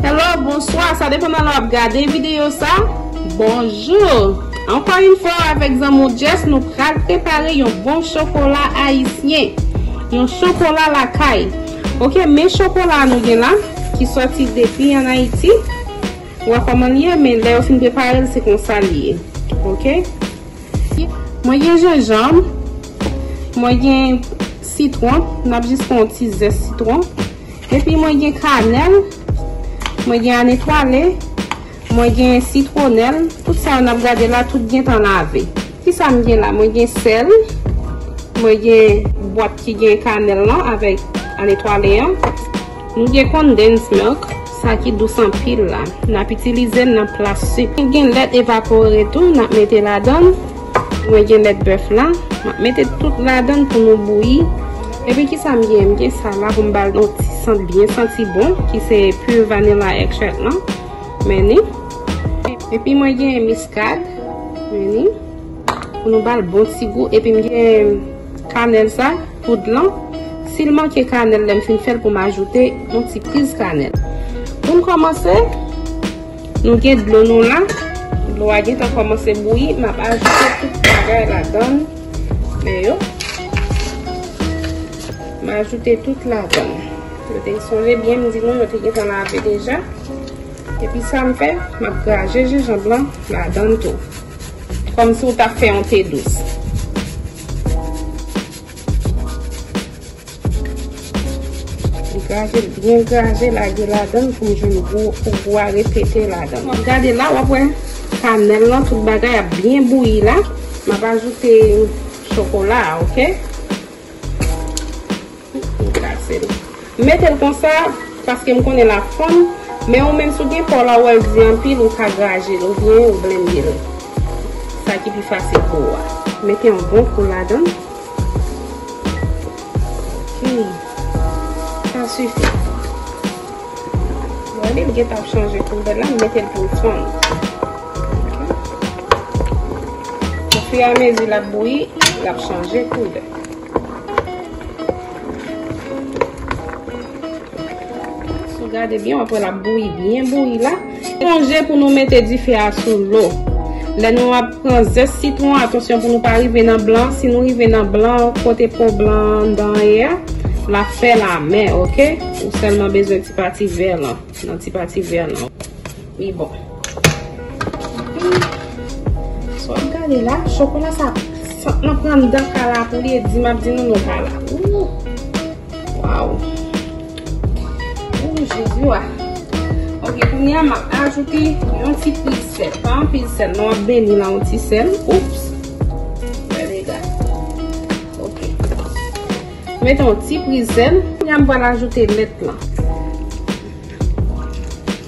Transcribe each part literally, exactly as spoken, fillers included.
Hello, bonswa, sa depann nan lè w ap gade videyo sa. Bonjou. Ankò yon fwa avèk zanmi w Jess, nou pral prepare yon bon chokola ayisyen. Yon chokola lakay. Ok, men chokola nou gen la, ki sòti depi ann Ayiti. Ou wè kòman l ye, men lè yo fin prepare l, se konsa l ye. Ok? Mwen gen jenjanm, mwen gen sitwon, n ap jis fè yon ti zès sitwon. Epi mwen gen kanèl, mwen gen anetwale, mwen gen sitwonèl. Tout sa yo n ap gade la, tout gentan lave. Kisa m gen la? Mwen gen sèl, mwen gen bwat ki gen kanèl lan avèk anetwale an. Nou gen condensed milk, sa ki dous anpil la. N ap itilize l nan plas sik. Mwen gen lèt evapore tou, n ap mete ladan l. Mwen gen lèt bèf la. M ap mete tout ladan l pou nou bouyi. Epi kisa m gen? M gen sa la pou m ba l yon ti sant byen santi bon, ki se pure vanilla extract lan. Men ni. Epi mwen gen miskad. Men ni. Pou nou ba l bon ti gou. Epi m gen kanèl sa, poud lan. Si l manke kanèl, lè m fin fè l pou m ajoute yon ti priz kanèl. Pou n kòmanse, nou gen dlo nou la. Dlo a gentan kòmanse bouyi. M ap ajoute tout bagay ladan l. Men yo. M ajoute tout ladan l. Yo te sonje byen m di nou, yo te gentan lave deja. Epi sa m fè, m ap graje jenjanm lan ladan l tou. Kòmsi w t ap fè yon te dous. Graje l byen graje, lage ladan l pou m jwenn gou, pou gou a repete ladan l. W ap gade la, w ap wè kanèl lan, tout bagay ap byen bouyi la. M ap ajoute chokola a, ok? M kase l. M mete l konsa, paske m konnen l ap fonn, men ou menm si w gen pa w la, w wè l di anpil, ou ka graje l, oubyen ou blende l. Sa ki pi fasil pou ou a. Mete yon bon kou ladan l. Ok. Sa sifi. Ou wè li, li gentan ap chanje koulè la, m mete l pou l fonn. Ok. Ofiramezi l ap bouyi, l ap chanje koulè. Si w gade byen, w ap wè l ap bouyi, byen bouyi la. Sonje pou nou mete dife a sou lo. Lè nou ap pran zès sitwon, atansyon pou nou pa rive nan blan. Si nou rive nan blan, kote po blan anndan an ye a, l ap fè l amè, ok? Ou sèlman bezwen ti pati vè lan, nan ti pati vè lan. Wi, bon. Epi, sa w ap gade la, chokola sa, sant lan pran anndan kala pou li, e di m ap di nou non pa la. Ooh. Waw. Ooh, Jezi, wa. Ok, kounye a, m ap ajoute yon ti priz sèl. Pa anpil sèl, non, w ap beni l ak yon ti sèl. Oups. Wè, dega. Ok. Mete yon ti priz sèl. Kounye a, m pral ajoute lèt lan.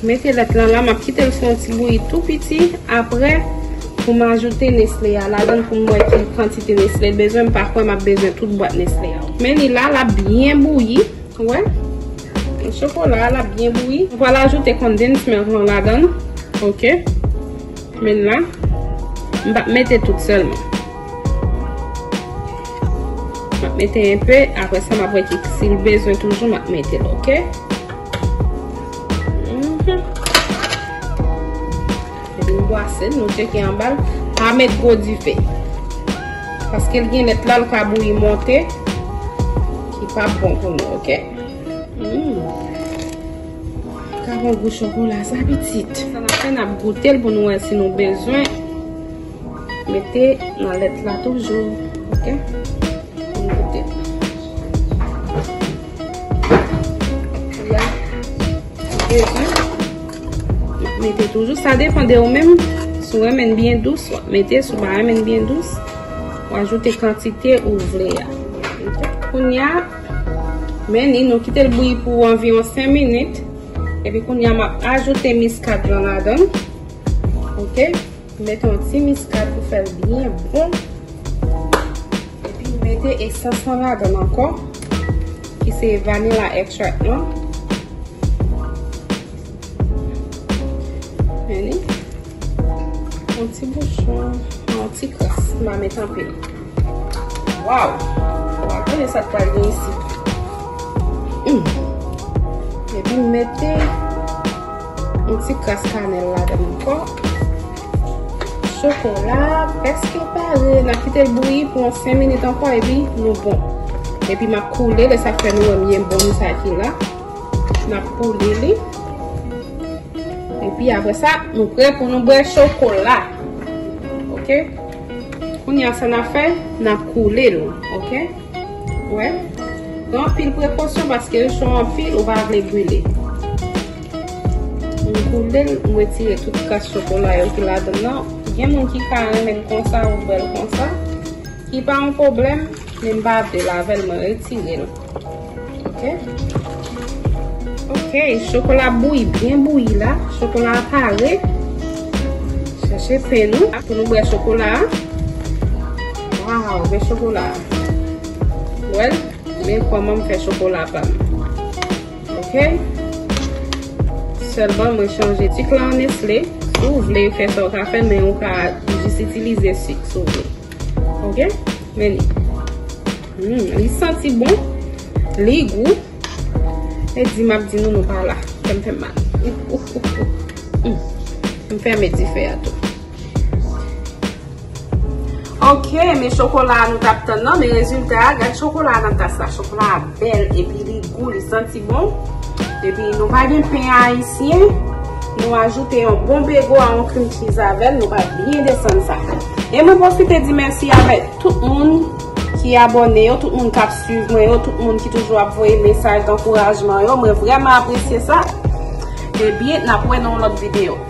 Mete lèt lan la, m ap kite l fè yon ti bouyi tou piti. Apre, pou m ajoute Nestle a ladan l pou m wè ki kantite Nestle l bezwen. M pa kwè m ap bezwen tout bwat Nestle a. Men li la, l ap byen bouyi. Ou wè? Chokola a, l ap byen bouyi. M pral ajoute condensed milk lan ladan l. Ok. Men la, m p ap mete tout sèlman. M ap mete enpe, apre sa, m ap wè ki, si l bezwen toujou, m ap mete l, ok? Mhm. Epi m bwase l, nou tcheke anba l. Pa met gwo dife. Paske l gen lèt la, l ka bouyi monte, ki p ap bon pou nou, ok? Mm. Ka bon gou chokola sa, pitit. Sa n ap fè, n ap goute l pou nou wè si nou bezwen mete nan lèt la toujou. Ok? Pou n goute. Ya. Bezwen. Mete toujou. Sa depann de ou menm. Si w renmen l byen dous, w ap mete. Si w pa renmen l byen dous, w ajoute kantite ou vle a. Ok? Kounye a, Men ni, nou kite l bouyi pou anviwon senk minit. Epi kounye a, m ap ajoute miskad lan ladan l. Ok? Mete yon ti miskad pou fè l byen bon. Epi mete esans lan ladan l ankò, ki se vanilla extract lan. Men ni. Yon ti bouchon, yon ti kras. M pa met anpil. Waw! Men sa k pral gen isit. Hmm. Epi m mete yon ti kras kanèl ladan l ankò. Chokola a prèske pare. N ap kite l bouyi pou yon senk minit ankò epi nou bon. Epi m ap koule, lè sa fè nou wè m gen bon sa ki la. N ap koule li. Epi apre sa, nou prè pou nou bwè chokola. Oke? Kounye a sa n ap fè, n ap koule l, oke? Wè? Pran anpil prekosyon paske l cho anpil, ou pa vle brile. M koule l, m retire tout kras chokola yo ki ladan nan. Gen moun ki ka renmen l konsa, ou bwè l konsa. Ki pa yon pwoblèm, men m pa vle l avè l, mwen retire l. Oke? Oke, chokola bouyi, byen bouyi la. Chokola a pare. Chèche pen nou pou nou bwè chokola a. Waw, bwè chokola a. Wè l, men kòman m fè chokola pa m. Oke? Sèlman mwen chanje sik la an Nestle. Si w vle fè sa, w ka fè, men ou ka jis itilize sik si w vle. Oke? Men li. Hmm, li santi bon. Li gou. E di m ap di nou nou pa la. Kè m fè m mal. Hmm. M fèmen dife a tou. Oke, men chokola a nou t ap tann nan, men rezilta a, gad chokola a nan tas la. Chokola a bèl, epi li gou, li santi bon. Epi nou pa gen pen ayisyen, nou ajoute yon bon bego a yon cream cheese avè l, nou pa byen desann sa. E mwen pwofite di mèsi avèk tout moun ki abòne yo, tout moun k ap swiv mwen yo, tout moun ki toujou ap voye mesaj dankourajman yo. Mwen vrèman apresye sa. Ebyen, n ap wè nan yon lòt videyo.